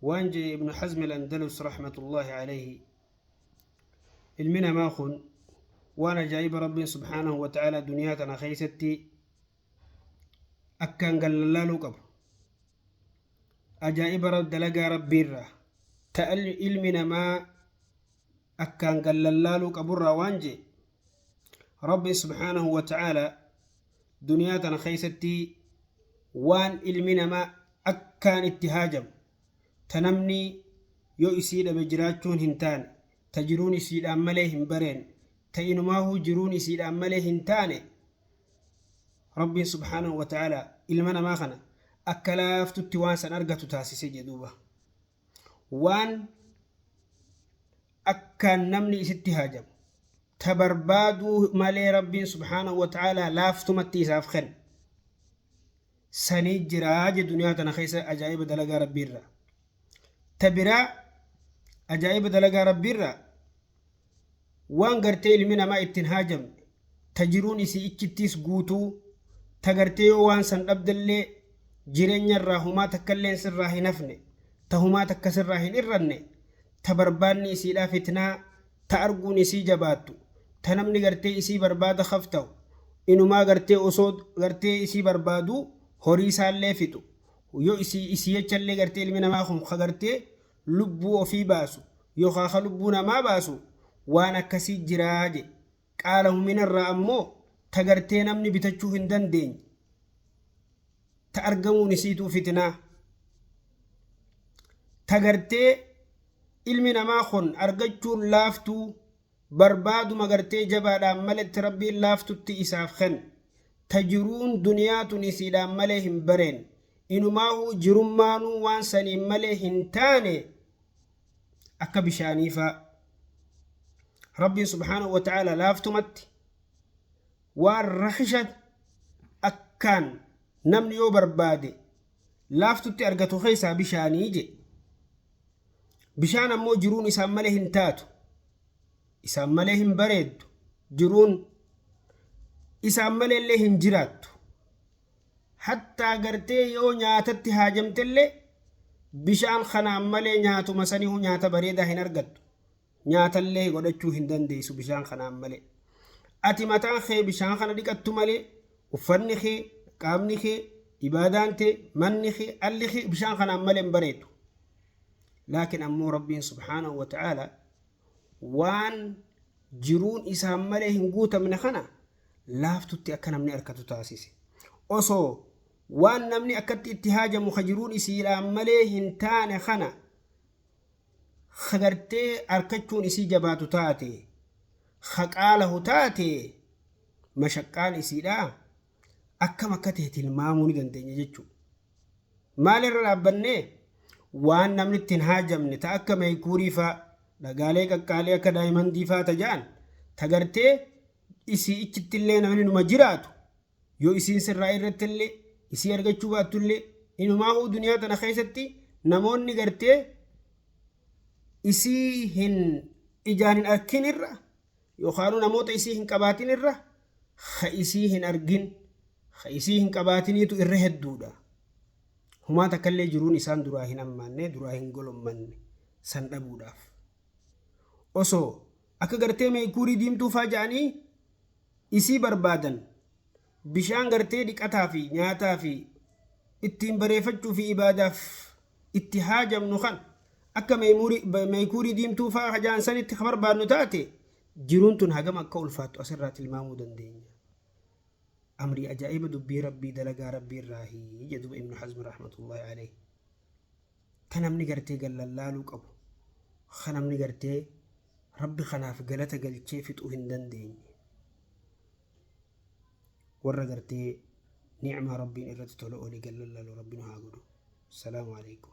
Waan jedhe Ibnu Hazm al-Andalus rahmatullahi alayhi, ilmi namaa kun waan ajaa'iba Rabbiin subhaanahu wa ta'aalaa duniyaa tana keessatti akkaan gallallaaluu qabu, ajaa'iba dalagaa Rabbiirraa ta ilmi namaa akkaan gallallaaluu qaburraa, waan jedhe Rabbiin subhaanahu wa ta'aalaa duniyaa tana keessatti waan ilmi namaa akkaan itti haajamu, ta namni yoo isii dhabe jiraachuun hin taane, ta jiruun isiidhaan malee hin bareen, ta inumaahuu jiruun isiidhaan malee hin taane, Rabbiin subhaanahu wa ta'aalaa ilma namaa kana akka laaftutti waan san argatu taasise jedhuuba. Waan akkaan namni isitti haajamu, ta barbaaduu malee Rabbiin subhaanahu wa ta'aalaa laaftumatti isaaf kenne sanii jiraa je duniyaa tana keessa ajaa'iba dalagaa Rabbiirraa. Ta biraa, ajaa'iba dalagaa Rabbiirraa, waan gartee ilmi namaa ittiin haajamne, ta jiruun isii ichittiis guutuu, ta gartee yoo waan san dhabdellee jireenya irraa humaa takkalleen sirraa hin hafne, ta humaa takka sirraa hin irranne, ta barbaanni isiidhaa fitnaa, ta arguun isii jabaattu, ta namni gartee isii barbaada kafta'u, inumaa gartee osoo gartee isii barbaaduu horii isaallee fixu, yoo isii isii jechallee gartee ilmi namaa kun ka gartee lubbuu ofii baasu yookaan ka lubbuu namaa baasu, waan akkasii jiraa je. Qaala huminarraa ammoo ta gartee namni bitachuu hin dandeenye, ta argamuun isiituu fitnaa, ta gartee ilmi namaa kun argachuun laaftuu, barbaaduma gartee jabaadhaan maletti Rabbiin laaftutti isaaf kenne, ta jiruun duniyaa tun isiidhaan malee hin bareen, inumaahuu jirummaanuu waan saniin malee hin taane, akka bishaaniifaa Rabbiin subhaanahu wa ta'aala laaftumatti waan rakisha akkaan namni yoo barbaade laaftutti argatu keessaa bishaanii je. Bishaan ammoo jiruun isaan malee hin taatu, isaan malee hin bareeddu, jiruun isaan malee illee hin jiraattu. Hattaa gartee yoo nyaatatti haajamtellee bishaan kanaan malee nyaatuma sanihu nyaata bareedaa hin argattu, nyaatallee godhachuu hin dandeessu bishaan kanaan malee. Ati mataan kee bishaan kana dhiqattu malee uffanni kee, qaamni kee, ibaadaan tee, manni kee, alli kee bishaan kanaan malee hin bareedu. Laakiin ammoo Rabbiin subhaanahu wa ta'aala waan jiruun isaan malee hin guutamne kana laaftutti akka namni argatu taasise. Osoo waan namni akkatti itti haajamu ka jiruun isiidhaan malee hin taane kana ka gartee arkachuun isii jabaatu taate, ka qaalahu taate, mashaqqaan isiidha akkam akka ta'e tilmaamuu ni dandeenya jechuudha. Maalirra dhaabbannee? Waan namni ittiin haajamne ta akka meeykuurii faa, dhagaalee qaqqaalee akka daayimandii faa ta ja'an, ta gartee isii ichittillee namni numa jiraatu, yoo isiin sirraa irrattillee isii argachuu baattullee, inumaahuu duniyaa tana keessatti namoonni gartee isii hin ijaan hin arkin irra yookaan namoota isii hin qabaatin irra ka isii hin argin, ka isii hin qabaatiniitu irra hedduudha. Humaa takkallee jiruun isaan duraa hin hammaanne, duraa hin golommanne san dhabuudhaaf. Osoo akka gartee meekuurii diimtuu faa ja'anii isii barbaadan, bishaan gartee dhiqataa fi nyaataa fi ittiin bareeffachuu fi ibaadaaf itti haajamnu kan akka meekuurii diimtuu faa ja'an sanitti ka barbaadnu taate, jiruun tun hagam akka ulfaattu asirraa tilmaamuu dandeenya. Amrii ajaa'iba dubbii Rabbii dalagaa Rabbii irraahi jedhuba Ibnu Hazm rahmatullahi alayhi. Ta namni gartee gallallaaluu qabu, ka namni gartee Rabbi kanaaf galata galchee fixuu hin dandeenye. Warra gartee ni'maa Rabbiin irratti tola oole gallallaalu Rabbi nu haa godhu. Salaamu alaikum.